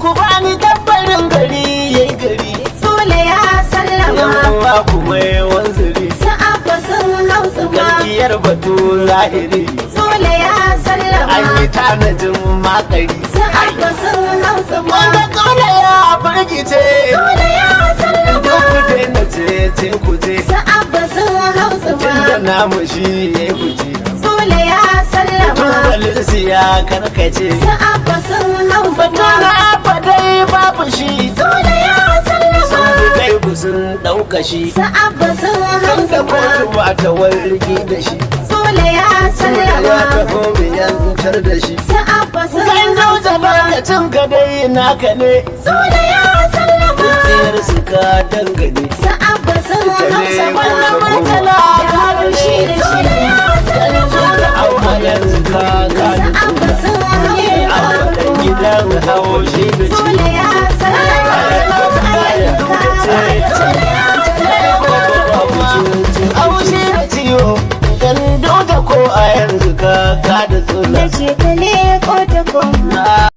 Ku bani tabbarin gari yayi gari. Sule ya sallama. Yan uwa ku mai wanzuri. Su Abba sun hau tsuma. Gaskiyar batu zahiri. Sule ya sallama. An yi tanajin makari. Su Abba sun hau tsuma. Wanda kaula ya firgice. Sule ya sallama. Duk ku daina ce ce ku je. Su Abba sun hau Tunda tsuma. namu shi ya fice. Sule ya sallama. Tubalin su ya karkace. Su Abba sun hau Batu tsuma. na Abba dai babu shi. Sule ya sallama. Sun bi gaibu sun ɗauka shi. Su Abba sun hau Tunda tsuma. kotu ba ta wargi da shi. Sule ya Sule ya sallama. tafi mu yantar da shi. Su Abba sun Kan hau dausa tsuma. lokacin ka dai naka ne. Sule ya sallama. Tsayar su ka dangane. Su Abba sun hau tsuma. Wannan murtala Da haushi da shi. Sule ya sallama. Au a yanzu ka Su gane. Abba sun hau tsuma. Abba dan gidan haushi da ci. Sule ya sallama. Sule ya sallama. Haushi da ciwo. Gando da ko a yanzu ka kada tsula. Na ce ka leko ta koma.